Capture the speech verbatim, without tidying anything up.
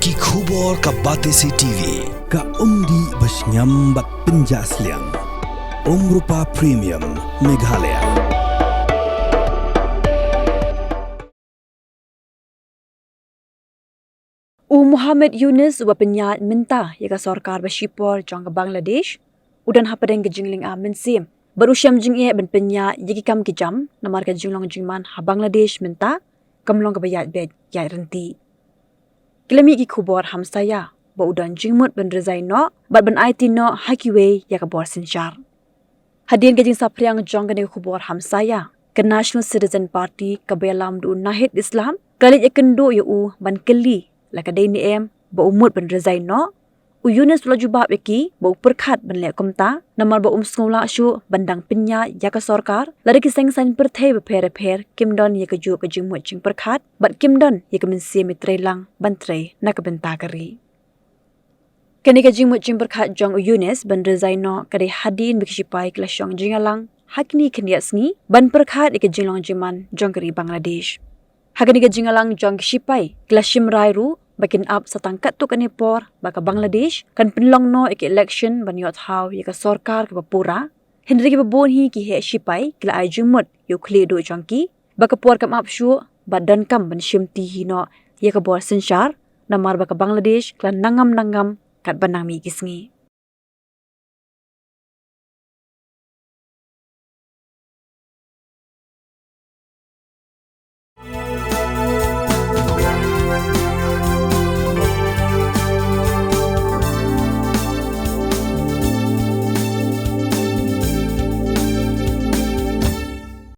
Ki khubor ka Batesi T V, ka umdih ba shngiam bad pynjah sliang. Umrupa Premium, Meghalaya. U Muhammad Yunus uba pynïaid mynta ïa ka sorkar ba shipor jong ka Bangladesh, u don hapdeng ka jinglynga mynsiem bad u shem jingeh ban pynïaid ïa ki kam ki jam namar ka jinglong jingman ha Bangladesh mynta kam long kaba ïaid beit ïaid ryntih. Ki la mih ki khubor hamsaïa ba u don jingmut ban resign noh bad ban aiti noh ha kiwei ïa ka bor synshar. Hadien ka jingsaphriang jong kane ka khubor hamsaïa, ka National Citizen Party kaba ïalam da u Nahid Islam ka la leit ïakynduh ïa u ban kylli la ka dei ne em ba u mut ban resign noh. U Yunus u la jubab ïa ki ba u pyrkhat ban leh kumta namar ba um sngewlah shuh ban dang pynïaid ïa ka sorkar lada ki seng saiñ pyrthei bapher bapher kim don ïa kajuh ka jingmut jingpyrkhat bad kim don ïa ka mynsiem ïatreilang ban trei na ka bynta ka ri. Kane ka jingmut jingpyrkhat jong u Yunus ban resign noh ka dei hadien ba ki shipai ki la shong jingïalang ha kine khyndiat sngi ban pyrkhat ïa ka jinglong jingman jong ka ri Bangladesh. Ha kane ka jingïalang jong ki shipai ki la shim rai ruh ba kin ap sa tang katto katne por ba ka Bangladesh kan pynlong noh ïa ka election ban ïoh thaw ïa ka sorkar kaba pura. Hynrei kiba bun hi ki heh shipai ki la ai jingmut ïa u khlieh duh jong ki ba ka por kam ap shuh bad donkam ban shimti hi noh ïa ka bor synshar namar ba ka Bangladesh ka la nangam nangam katba nang mih ki sngi.